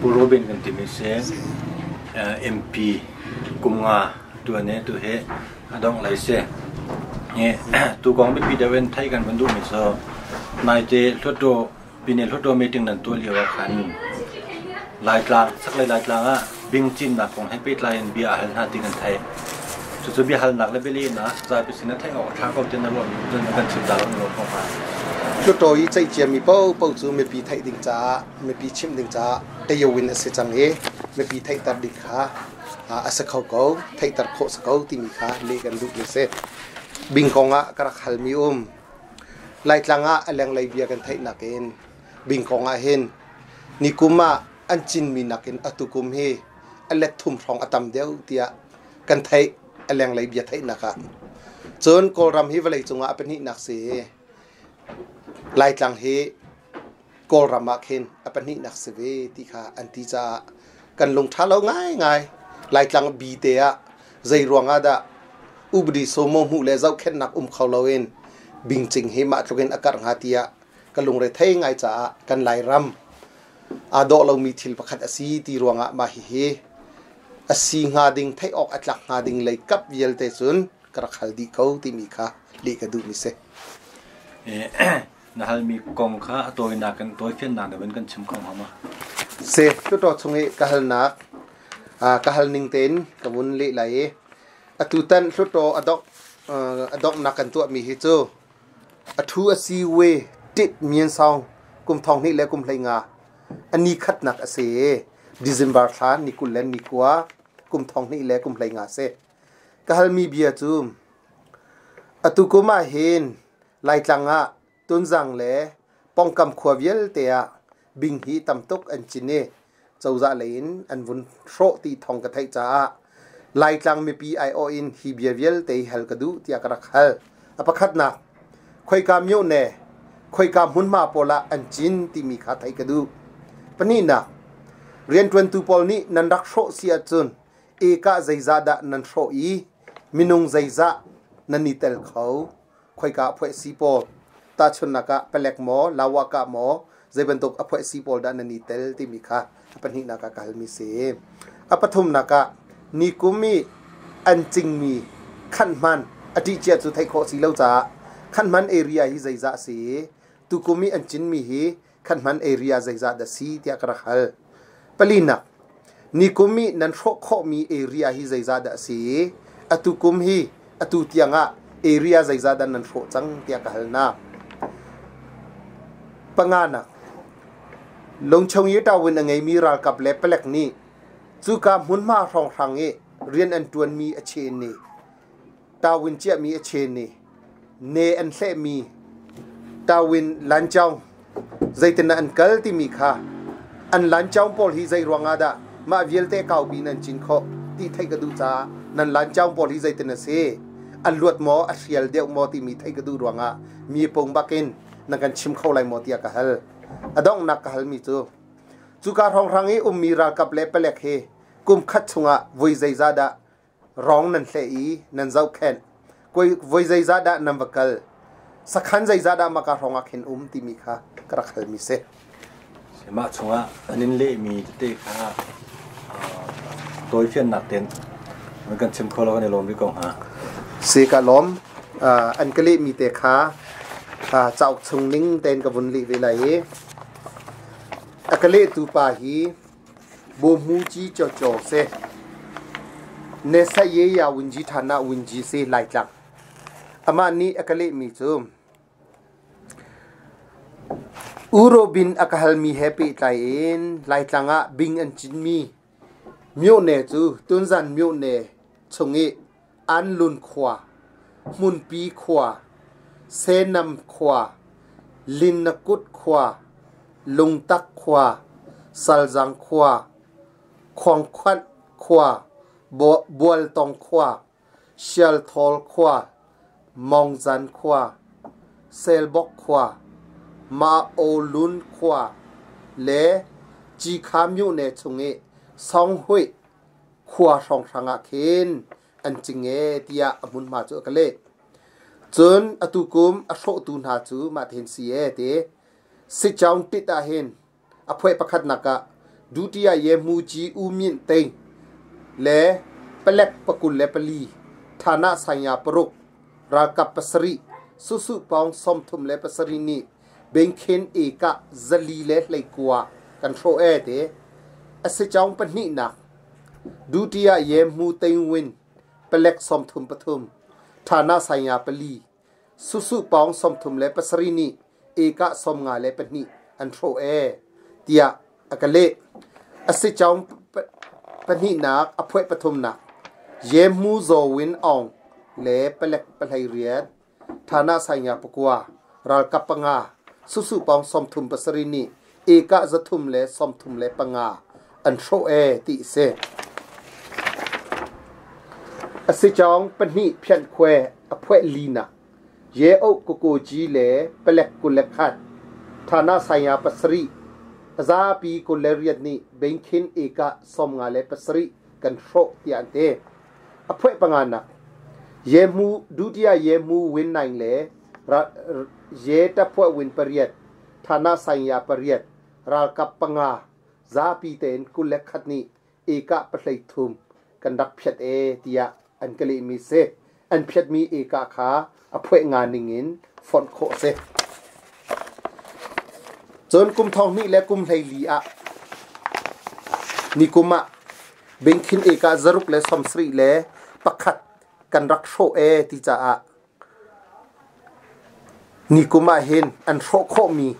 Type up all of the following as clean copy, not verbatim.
Pu Robin kan timi si MP kum nga tuan i tu hi a dongh lei si. Tu kong biapi deuh in theih kan van duhmi cu naite Hluttaw Pine Hluttaw meeting nan tuah lio ah khan Laitlang chaklei Laitlang ah bing cinnak kong he pehtlai in bia a hal hna ti kan theih. Cucu biahalnak le bialehnak zapi sin ah theih awk a ṭha ko ti na ruahmi cun na kan chim ta lo na lawm ko hnga. Hluttaw i ceihciami paohpaoh cu mipi theih ding caah mipi chimh ding caah tayawin a si cang i mipi theihter ding kha a si kho ko, theihter khawh si ko timi kha leh kan duhmi a si. Bing kong ah ka rak halmi um. Laitlang ah a lenglei bia kan theih nakin bing kong ah hin nikum ah an cinmi nakin atu kum hi a let thum hrawng a tam deuh tiah kan theih a lenglei bia theihnak ah. Cun Kawlram hi vawlei cungah a pahnihnak si i Laitlang hi Kawlram ah khin a pahnihnak si ve ti kha an ti caah kan lungṭha lo ngaingai. Laitlang bi te ah zei ruangah dah upadi somo hmuh le zohkhenhnak um kho loin bingcing hi mah tluk in a karh hnga tiah ka lungre thei ngai caah kan Lairam aa dawh lomi thil pakhat a si ti ruangah mah hihi a si hnga ding theih awk a tlak hnga ding lei kap vialte cun ka rak hal dih ko timi kha leh ka duhmi si. Na halmi kong kha a tawinak in tawifiannak deuh in kan chim kho hnga maw? Si, Hluttaw chung i ka halnak ka hal ning tein ka vun leh lai i atutan Hluttaw a donghnak kan tuahmi hi cu a thu a si we tit mien song kum thong hnih le kum hlei nga a ni khatnak a si i December thla ni 20 le ni 9 kum thong hnih le kum hlei nga si. Ka halmi bia cu atu kum ah hin Laitlang ah Tunzang le pongkam khua vialte ah bing hi tam tuk an cin i cozah lei in an vun hrawh ti thawng ka theih caah Laitlang mipi aiawh in hi bia vialte hi hal ka duh tiah ka rak hal. A pakhatnak, khoika myone, khoika hmunhma pawl ah an cin timi kha theih ka duh. Pahnihnak, rianṭuantu pawl nih nan rak hrawh si ahcun ekah zeizah dah nan hrawh i minung zeizah nan i tel kho? Khoika a phuah si pawl tahchunhnak ah palek maw lawakah maw zei bantuk a phuah si pawl dah nan i tel timi kha a pahnihnak ah ka halmi si. A pathumnak ah nikum i an cingmi khanhman a ṭih cia cu theih khawh si lo caah khanhman area hi zeizah si tukum i an cinmi hi khanhman area zeizah dah si tiah ka rak hal. Palinak nikum i nan hrawh khawhmi area hi zeizah dah si atu kum hi atu tiang ah area zeizah dah nan hrawh cang tiah ka hal hna. Panganak Lungchung i tawin a ngeimi ralkap le palek nih cuka hmunhma hrawnghrang i rian an ṭuanmi a chen i tawin ciahmi a chen i ne an hlehmi tawin lanchaung zeitin an kal timi kha an lanchaung pawl hi zei ruangah dah mah vialte kaupi nan cin khawh ti theih ka duh caah nan lanchaung pawl hi zeitin a si an luat maw a hrial deuh maw timi theih ka duh ruangah mi pung bakin nan kan chim kho lai maw tiah ka hal. A donghnak ka halmi cu cuka hrawnghrang i ummi ralkap le palek hi kum khat chungah voi zeizah dah rong nan hleh i nan zohkhenh voi zeizah dah nan va kal sakhan zeizah dah maka hrawng ah khin um timi kha ka rak halmi si. Mah chungah an in lehmi tete kha tawifiannak ten an kan chim kho lo kan i lawm rih ko hnga. Si ka lawm. An ka lehmi te kha cauk chung ning tein ka vun leh ve lai i a ka lehtu pa hi Bohmuci Cawcaw si. Nesayeya Winji Thana Winji si Laitlang. Amah nih a ka lehmi cu Urobin a ka halmi he pehtlai in Laitlang ah bing an cinmi myone cu Tunzan myone chung i Anlun khua, Hmunpi khua, Senam khua, Linnakut khua, Lungtak khua, Salzang khua, Khuangkhuanh khua, Bualtong khua, Sialthawl khua, Mawngzan khua, Selbok khua, Maolun khua le Cikha myone chung i Songhuih khua hrawnghrang ah khin an cing ee tiah a hmunhma cu a ka leh. Cun atu kum a hrawhtu hna cu mah hin si ee ti. Sichaung tit ah hin a phuai pakhatnak ah Dutiya Yehmuci U Myint Tein le palek 24, Thana Sanya 6, ralkap 7, Susu Paung 37 nih Bengkhen ekah 429 kan hrawh ee te. A si caung pahnihnak Dutiya Yehmu Tein Win palek 33, Thana Sanya 4, Susu Paung 37 nih ekah 52 an hrawh ee tiah a ka leh. A si caung pahnihnak a phuaih pathumnak Yemu Zaw Win Aung le palek 18 Thana Sainga 9 ralkap 5 Susu Paung 37 nih ekah 335 an hrawh ee ti a si. A si caung pahnih phianhkhuai a phuaih linak Ye-oh Kukuci le palek 21, Thana Saya 7, a zapi 28 nih Bengkhin ekah 57 kan hrawh tiah an ti. A phuaih panganak Yehmu Dutiya Yehmu Win Naing le Ye Taphuah Win 8, Thana Saya 8, ralkap 5, zapi tein 21 nih ekah 13 kan rak phiat ee tiah an ka lehmi si. An phiatmi eka kha a phuaih nga ningin fonh khawh a si. Cun kum thong hnih le kum 14 ah nikum ah bingkhin eka 671 kan rak hrawh ee ti caah nikum ah hin an hrawh khawhmi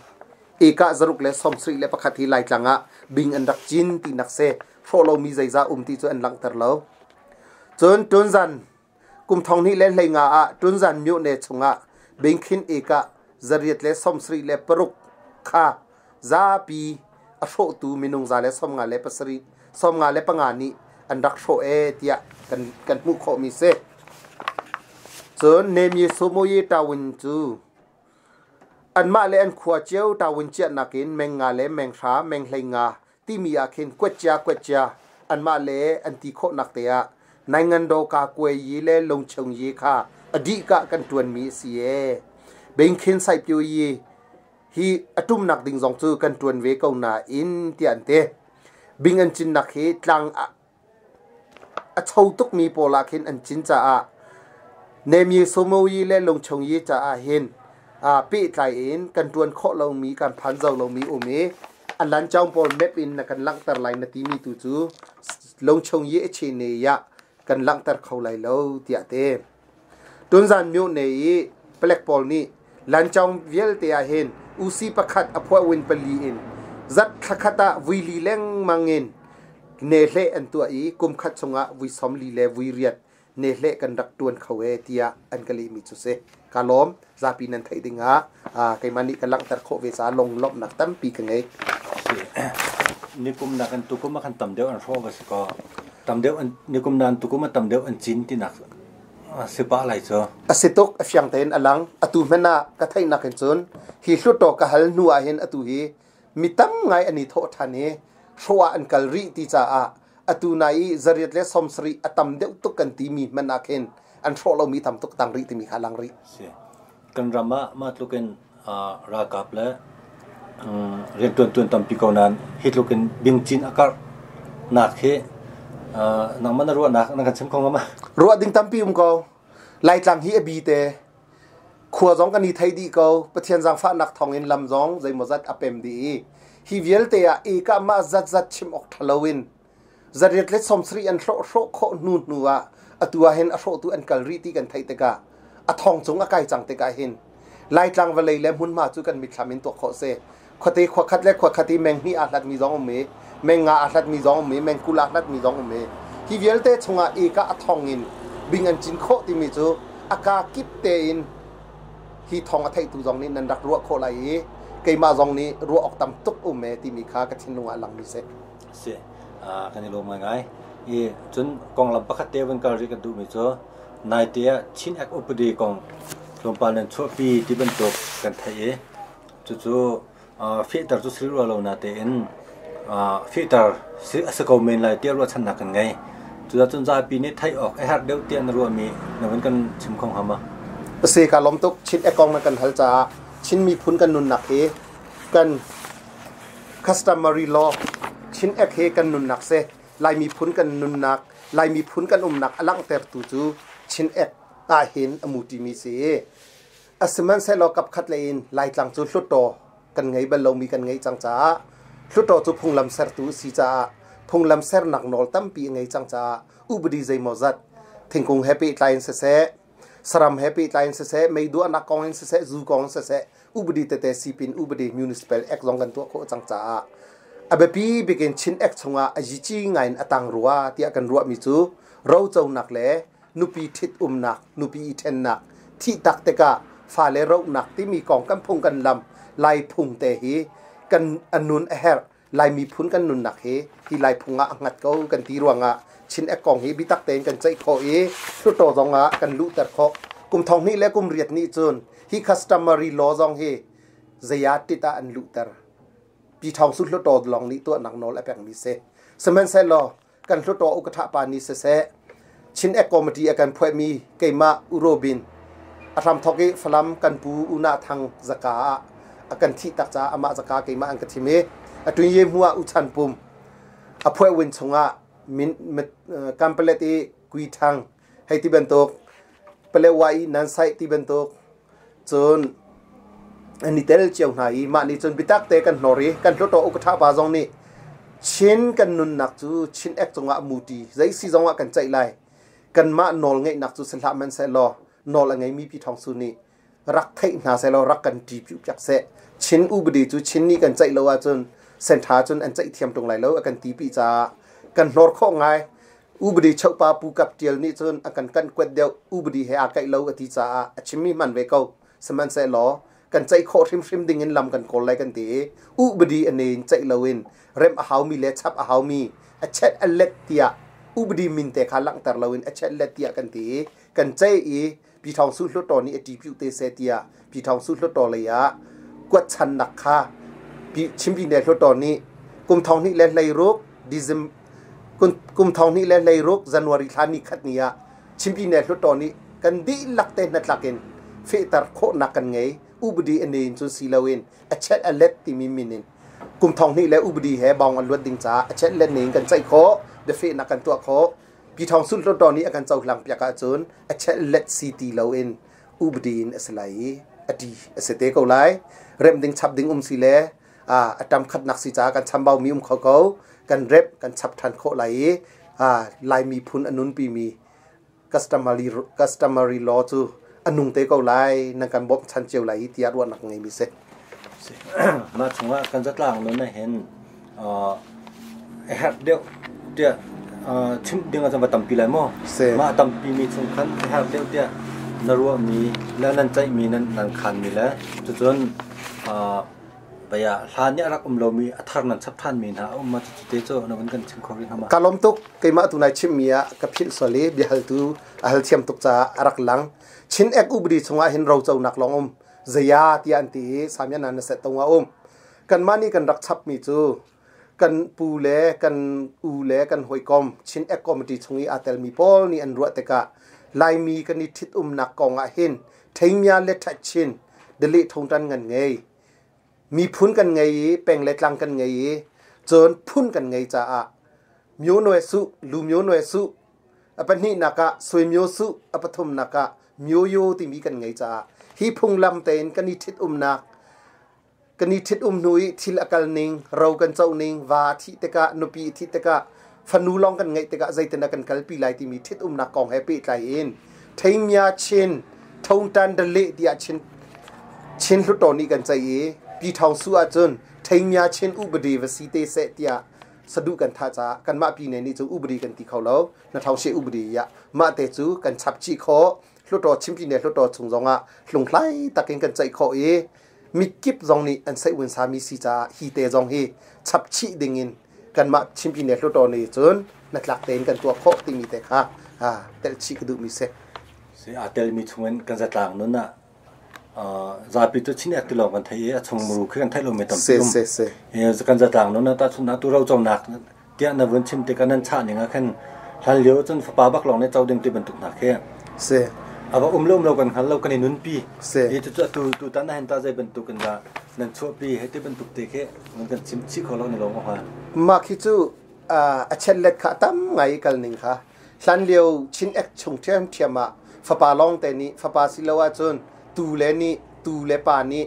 eka 671 hi Laitlang ah bing an rak cin tinak si. Hrawh lomi zeizah um ti cu an langhter lo. Cun tunzan kum 2015 ah Tunzan myone chungah Bingkhin ekah 876 kha zapi a hrawhtu minung 157 55 nih an rak hrawh ee tiah kan hmuh khawhmi si. Cun Nemyi Somoye Tawin cu anmah le an khua cio tawin ciahnak in meng nga le meng hra meng 15 timi ah khin kuatcia kuatcia anmah le an ti khawhnak te ah Naingandaw ka kuai yi le lungchung yi kha a dih ka kan ṭuanmi a si ee. Bengkhin saipio yi hi a ṭumnak ding zong cu kan ṭuan ve ko nain tiah an ti. Bing an cinnak hi tlang a cho tukmi pawl ah khin an cin caah Nemyi Somoyi le Lungchung yi caah hin pehtlai in kan ṭuan khawh lomi kan phan zau lomi um i a lancaung pawl map in na kan langhter lai na timi tu cu Lungchung yi a che ne ya kan langhter kho lai lo tiah te. Tunzan myo ne i palek pawl nih lancaung vialte ah hin UC pakhat a phuah win 4 in zat thlakhat ah vui li lengmang in nehle an tuah i kum khat chungah vui 40 le vui 8 nehle kan rak tuan kho e tiah an ka lehmi cu si. Ka lawm zapi nan theih ding ah keimah nih ka langhter khawh ve caah lunglawmhnak tampi ka ngei. Nikum nak an tukum ah khan tam deuh an hrawh va si kaw tam deuh an nikum nan tukum ah tam deuh an cin tinak si pah lai cu. A si tuk a fiang tein a lang. Atu hmanh ah ka theihnak in cun hi hluttaw ka hal hnu ah hin atu hi mi tam ngai an i thawh ṭhan i hrawh ah an kal rih ti caah atu nai i 170 a tam deuh tuk kan timi hmanh ah khin an hrawh lomi tam tuk tang rih timi kha lang rih. Si. Kan ram ah mah tluk in ralkap le rianṭuan tuan tampi ko nain hi tluk in bingcin a karh nak hi nangmah na ruahnak na kan chim kho hnga ma? Ruah ding tampi um ko. Laitlang hi a bi te. Khua zong kan i thei dih ko. Pathian zaangfahnak thawngin lam zong zeimawzat a pem dih i hi vialte ah eka mah zatzat chim awk ṭha loin 870 an hrawh hrawh khawh hnu hnu ah atu ah hin a hrawhtu an kal rih ti kan theih tikah a thong cung a kai cang tikah hin Laitlang vawlei le hmunhma cu kan mitthlam in tuak khawh si. Khuate khua khat le khua khat i meng hnih aa hlatmi zong um i meng nga aa hlatmi zong um i meng 20 aa hlatmi zong um i hi vialte chungah eka a thong in bing an cin khawh timi cu a ka kip tein hi thong a theihtu zong nih nan rak ruah khawh lai i keimah zong nih ruah awk tam tuk um e timi kha ka thinlung ah langmi si. Si, kan i lawm ngaingai. I cun konglam pakhat te van kal rih kan duhmi cu naite ah Chin Act upadi kong tlawmpal nan chuahpi ti bantuk kan theih i cucu fehter cu si rua lo natein fehter a si ko men lai tiah ruahchannak kan ngei. Cuzacun zapi nih theih awk a herh deuh tiah na ruahmi na vun kan chim kho hnga ma? Si ka lawm tuk. Chin Act kong na kan hal caah Chin miphun kan nunnak hi kan customary law. Chin Act hi kan nunnak si. Lai miphun kan nunnak, Lai miphun kan umnak a langhtertu cu Chin Act ah hin a mu ṭimi si. Asihmanhsehlaw kapkhat lei in Laitlang cu Hluttaw kan ngei bal lomi kan ngeih cang caah Hluttaw cu phunglam sertu a si caah phunglam sernak nawl tampi a ngei cang caah upadi zeimawzat thingkung he pehtlai in siseh, saram he pehtlai in siseh, mei duahnak kong in siseh, zu kong in siseh, upadi tete sipin upadi municipal act zong kan tuah khawh cang caah a biapi bik in Chin Act chungah a yici ngai in a tang rua tiah kan ruahmi cu roconak le nupi ṭhit umnak, nupi i ṭhennak, thihtak tikah fale rohnak timi kong kan phung kan lam Lai phung te hi kan a nun a herh. Lai miphun kan nunnak hi hi Lai phung ah a hngat ko kan ti ruangah Chin Act kong hi biatak tein kan ceih khawh i Hluttaw zong ah kan luhter khawh. Kum thong hnih le kum riat nih cun hi customary law zong hi zeiah tit ah an luhter. Pi Thawng Su Hluttaw lawng nih tuahnak nawl a pekmi si. Sihmanhsehlaw kan Hluttaw ukatha pa nih siseh Chin Act Committee a kan phuahmi keimah U Robin a hramthok i Falam kan pu U Na Thang zaka ah a kan thih tak caah amah zaka keimah an ka thim i a tun ye hmu ah U Chan Pum a phuah win chungah min kampalet i Kui Thang hei ti bantuk Palewa i Nan Sai ti bantuk cun an i tel cio hna i mah nih cun biatak te kan hnor i kan Hluttaw ukatha pa zong nih Chin kan nunnak cu Chin Act cungah muti zei si zongah kan ceih lai kanmah nawl ngeihnak cu si hlah hmanhsehlaw nawl a ngeimi Pi Thawng Su nih rak theih hna sehlaw rak kan ṭi piupiak seh. Chin upadi cu Chin nih kan ceih lo ahcun Senṭha cun an ceih thiam ṭung lai lo a kan ti pi caah kan hnor khawh ngai. Upadi chohpa Pu Kap Ṭial nih cun a kan kanh kuat deuh. Upadi he aa kaih lo a ti caah a chimmi hman ve ko. Sihmanhsehlaw kan ceih khawh hrimhrim ding in lam kan kawl lai kan ti i upadi a ne in ceih loin remh a haumi le chap a haumi a chet a let tiah upadi min te kha langhter loin a chet let tiah kan ti i kan ceih i Pi Thawng Su Hluttaw nih a ṭipiu te seh tiah Pi Thawng Su Hluttaw lei ah kuatchannak kha Pi Chimpine Hluttaw nih kum thong hnih le 16 December kum thong hnih le 16 January thla ni khat ni ah Chimpine Hluttaw nih kan dihlak te hnatlak in fehter khawhnak kan ngei. Upadi a ne in cun si loin a chet a let timi min in kum thong hnih le upadi he bawng a luat ding caah a chet let ning kan ceih khawh, biafehnak kan tuah khawh. Pi Thawng Sun Hluttaw nih a kan cohlang piak ahcun a chellet si ti loin upadi in a si lai i a ṭi a si te ko lai. Remh ding chap ding um si le a ṭam khatnak si caah kan chambaumi um kho ko. Kan remh kan chap ṭhan khawh lai i Lai miphun a nunpimi customary law cu a nung te ko lai nan kan bawmhchan cio lai i tiah ruahnak ngeimi si. Mah chungah kan zatlang nun ahhin a herh deuh tiah chimh ding ah cun va tampi lai maw? Mah tampi mi chung khan a herh deuh tiah na ruahmi le nan ceihmi nan nan khanmi le cucun baya hlan nih a rak um lomi a thar nan chap ṭhanmi hna a um ma cucu te cu na vun kan chim kho rih hnga ma? Ka lawm tuk. Keimah tu nai chimmi ah ka philh sual i biahaltu a hal thiam tuk caah a rak lang. Chin Act upadi chungah hin roconak lawng um. Zaya tiah an ti i Samian na set tong a um. Kanmah nih kan rak chapmi cu kan pu le kan u le kan hawikom Chin Act Committee chung i aa telmi pawl nih an ruah tikah Laimi kan i ṭhitumnak kong ah hin Ṭheimya le Ṭhatchin dali thongṭan ngan ngei miphun kan ngei i peng le tlang kan ngei i cun phun kan ngei caah Myo Nwe Su Lu Myo Nwe Su a pahnihnak ah Sui Myo Su a pathumnak ah Myo Yo timi kan ngei caah hi phunglam tein kan i ṭhitumnak Kan i ṭhit-um hnu i thil a kal ning, ro kan co ning, va a thih tikah, nupi a thih tikah, fanu lawng kan ngeih tikah zeitin dah kan kalpi lai timi ṭhit-umnak kong he pehtlai in Ṭheimya Chin Thongtan Dale tiah Chin Chin Hluttaw nih kan ceih i Pi Thawng Su ahcun Ṭheimya Chin upadi va si te seh tiah saduh kan thah caah kanmah pine nih cun upadi kan ti kho lo. Na Thawng She upadi ah mah te cu kan chap chih khawh. Hluttaw Chinpi ne Hluttaw chung zongah hlunghlai takin kan ceih khawh i mikip zong nih an seih sami si caah hi te zong hi chap chih ding in kanmah Chinpi ne Hluttaw nih cun hnatlak tein kan tuah khawh timi te kha telh chih ka duhmi si. Si aa telmi chungin kan zatlang nun ah zapi cu Chin Act ti lawng kan theih i a chung muru khi kan theih lomi tampi um. Si si. Kan zatlang nun ah tahchunhnak tu ro conak tiah na vun chim tikah nan chah ning ah khan hlan lio cun fapa bak lawng nih co ding ti bantuk hna khi. Si. A va um lo um lo kan hngal lo, kan i nunpi. Hi cucu atu tutan ahhin tah zei bantuk in dah nan chuahpi, hei ti bantuk te khi nan kan chim chih kho lo na lawm awk. Mah khi cu a chetlet kha tam ngai i kal ning kha. Hlan lio Chin Act chung ṭhiamṭhiam ah fapa lawng te nih fapa si lo ahcun tu le nih tu le pa nih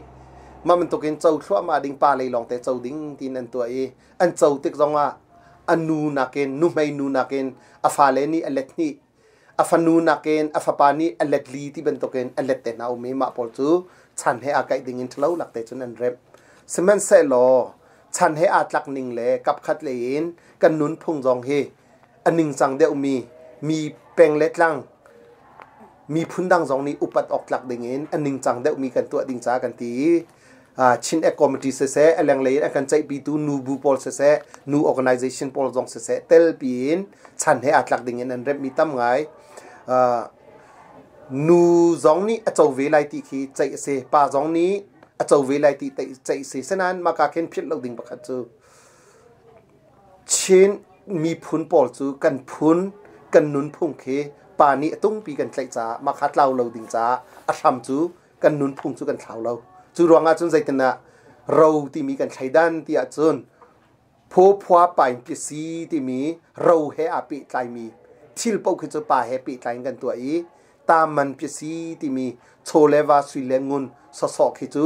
mah bantukin co thluahmah ding, pa lei lawng te co ding tiin an tuah i an co tik zongah a nu nakin nuhmei nu nakin a fale nih a let hnih, a fanu nakin a fapa nih a let li ti bantukin a let te hna um i mah pawl cu chan he aa kaih ding in ṭhalo lak te cun an remh. Sihmanhsehlaw chan he aa tlak ning le kapkhat lei in kan nunphung zong hi a ningcang deuhmi mi peng le tlang miphun dang zong nih upat awk tlak ding in a ningcang deuhmi kan tuah ding caah kan ti i Chin Act Committee siseh, a lenglei in a kan ceihpitu nu bu pawl siseh, nu organization pawl zong siseh, telpi in chan he aa tlak ding in an remhmi tam ngai. Nu zong nih a co ve lai ti khi ceih a si. Pa zong nih a co ve lai ti ceih a si. Sinain mah ka khin philh lo ding pakhat cu Chin miphun pawl cu kan phun, kan nunphung khi pa nih a tungpi kan tlaih caah mah kha tlau lo ding caah a hram cu kan nunphung cu kan thlau lo. Cu ruangah cun zeitinah ro timi kan thleidan ti ahcun phuaphua pain pisi timi ro he aa pehtlaimi thil paoh khi cu pa he pehtlai in kan tuah i taman pisi timi chaw le va, sui le ngun sawsawh khi cu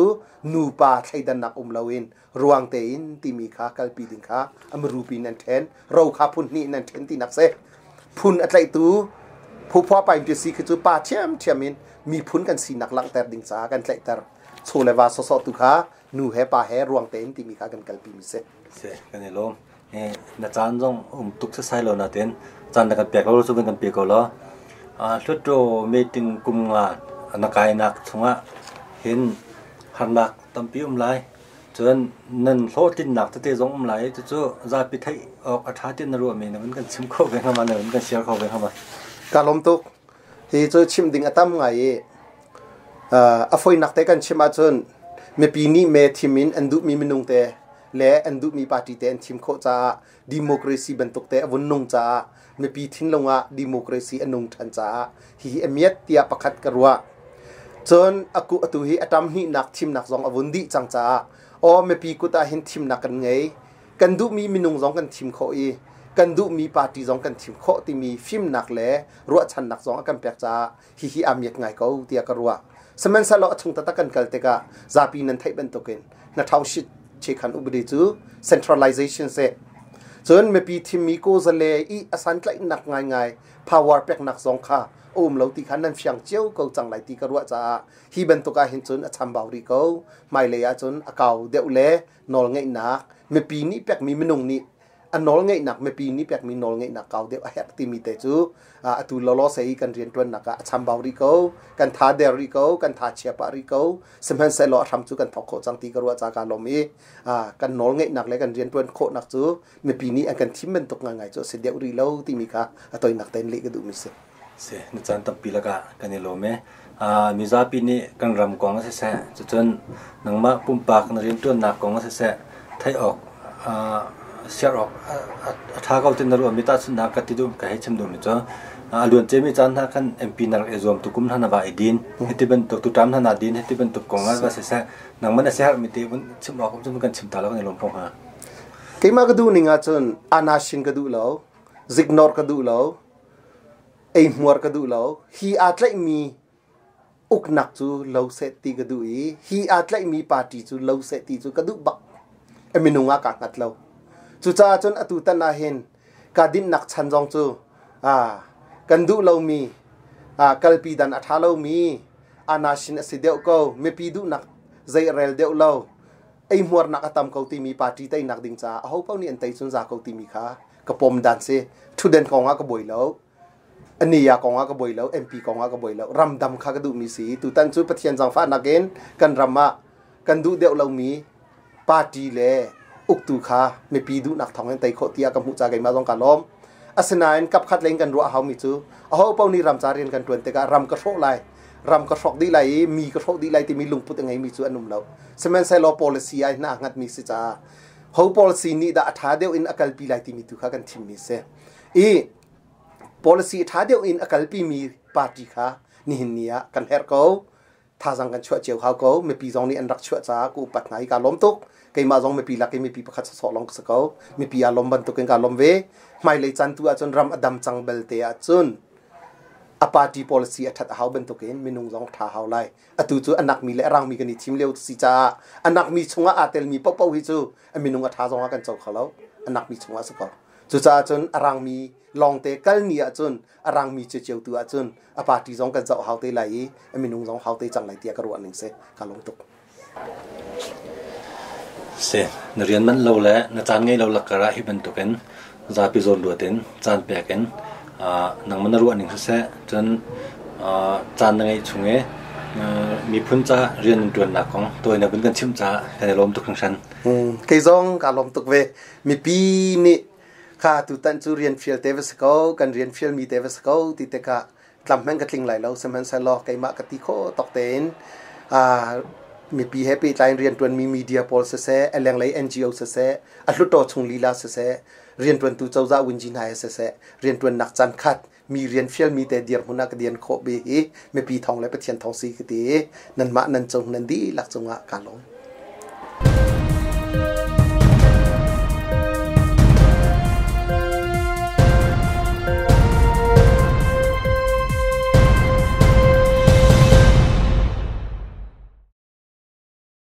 nupa thleidannak um loin ruang tein timi kha kalpi ding kha a mirupi in an ṭhen. Ro kha phun hnih in an ṭhen tinak si. Phun a tlaihtu phuphua pain si khi cu pa ṭhiamṭhiam in miphun kan sinak langhter ding caah kan tlaihter. Chaw le va sawsawh tu kha nu he pa he ruang tein timi kha kan kalpi mi si. Si, kan i lawm. Na caan zong um tuk sasai lo natin caan na kan pek lo cu kan pe ko law. Hluttaw meeting kum nga na kainak chungah hin harnak tampi um lai. Cun nan hlawhtlinnak tete zong um lai i cucu zapi theih awk a ṭha ti na ruahmi na vun kan chim kho ve hnga ma, na vun kan share kho ve hnga ma? Ka lawm tuk. Hi cu chim ding a tam ngai i a foinak te kan chim ahcun mipi nih me thim in an duhmi minung te le an duhmi party te an thim khawh caah democracy bantuk te a vun nung caah mipi thinlung ah democracy a nung ṭhan caah hihi a miat tiah pakhat ka ruah. Cun aku atu hi a ṭam hnihnak thimnak zong a vun dih cang caah aw mipi kut ah hin thimnak kan ngei, kan duhmi minung zong kan thim khawh i kan duhmi party zong kan thim khawh timi fimnak le ruahchannak zong a kan pek caah hihi aa miat ngai ko tiah ka ruah. Sihmanhsehlaw a chung taktak kan kal tikah zapi nan theih bantukin na ṭhaushit chekhan upadi cu centralization si. Cun mipi thimmi kawzale i a santlaihnak ngaingai power peknak zong kha a um lo ti kha nan fiang cio ko cang lai ti ka ruah caah hi bantuk ah hin cun a chambau rih ko. Hmailei ah cun a kau deuh le nawlngeihnak mipi nih pekmi minung nih a nawlngeihnak, mipi nih pekmi nawlngeihnak kau deuh a herh timi te cu atu lawlaw sei kan rianṭuannak ah a chambau rih ko, kan tha der rih ko, kan tha chia pah rih ko. Sihmanhsehlaw a hram cu kan thawk khawh cang ti ka ruah ca ka lawm i kan nawlngeihnak le kan rianṭuan khawhnak cu mipi nih an kan thim bantuk ngaingai cu a si deuh rih lo timi kha a toinak tein leh ka duhmi si. Si, na caan tampi lakah kan i lawm e. Mizapi nih kan ram kong siseh, cucun nangmah pumpak na rianṭuannak kong siseh, theih awk, siar awk a ṭha ko ti na ruahmi tahchunhnak ka ti duh, ka hei chim duhmi cu a luan ciami caan hna khan MP na rak i zuam, tukum hna na va i din, hiti bantuk tuṭam hna naa din, hiti bantuk kong ah va siseh, nangmah na siaherhmi te vun chim awk um cun kan chim ta lo, kan i lawm ko hnga. Keimah ka duh ning ahcun anashin ka duh lo, ziknawr ka duh lo, eihmuar ka duh lo. Hi aa tlaihmi uknak cu lo seh ti ka duh i hi aa tlaihmi party cu lo seh ti cu ka duh bak. A minung ah kaa hngat lo. Cucaah cun atu tan ah hin kaa dinhnak chan zong cu kan duh lomi, kalpi dan a ṭha lomi, anashin a si deuh ko, mipi duhnak zei a rel deuh lo, eihmuarnak a tam ko timi party teinak ding caah aho paoh nih an tei cun za ko timi kha ka pom dan si. Thutden kong ah ka buai lo, aniya kong ah ka buai lo, MP kong ah ka buai lo, ramdam kha ka duhmi si. Tutan cu Pathian zaangfahnak in kan ram ah kan duh deuh lomi party le uktu kha mipi duhnak thawng in tei khawh tiah ka hmuh ca keimah zong ka lawm. Asinain kapkhat lei in kan ruah a haumi cu aho paoh nih ram ca rian kan ṭuan tikah ram ka hrawh lai, ram ka hrawk dih lai i mi ka hrawh dih lai timi lungput a ngeimi cu an um lo. Sihmanhsehlaw policy ah hin aa hngatmi si caah ho policy nih dah a ṭha deuh in a kalpi lai timi tu kha kan thimmi si. I policy ṭha deuh in a kalpimi party kha Nihin ni ah kan herh ko. Thazang kan chuah cio hau ko. Mipi zong nih an rak chuah caah ka upat hna i kaa lawm tuk. Keimah zong mipi lak i mipi pakhat sawsawh lawng ka si ko. Mipi aa lawm bantukin kaa lawm ve. Hmailei caan tu ahcun ram a dam cang belte ahcun a party policy a ṭhat a hau bantukin minung zong ṭha hau lai. Atu cu a nakmi le a rangmi kan i thim lio si caah a nakmi chungah aa telmi paohpaoh hi cu a minung a ṭha zong ah kan co kho lo. A nakmi chungah a si ko. Cucaah cun a rangmi lawngte kal ni ahcun a rangmi ciocio tu ahcun a party zong kan zoh hau te lai i a minung zong hau te cang lai tiah ka ruah ning si. Ka lawm tuk. Si, na rian manh lo le na caan ngei lo lakkar ah hi bantukin zapi zawn ruat in caan pek in nangmah na ruah ning siseh, cun caan na ngeih chung i miphun ca rian nan ṭuannak kong tawi na vun kan chimh caah kan i lawm tuk hringhran. Kei zong kaa lawm tuk ve. Mipi nih kha tutan cu rian fial te va si ko, kan rian fialmi te va si ko ti tikah tlam hmanh ka tling lai lo. Sihmanhsehlaw keimah ka ti khawh tawk tein mipi he pehtlai in rianṭuanmi media pawl siseh, a lenglei NGO siseh, a hluttaw chung lila siseh, rianṭuantu cozah wunji hna he siseh, rianṭuannak caan khat mi rian fialmi te dirhmun ah ka dian khawh ve hi mipi thawng le Pathian thawng si ka ti i nanmah nan cung nan dihlak cungah kaa lawm.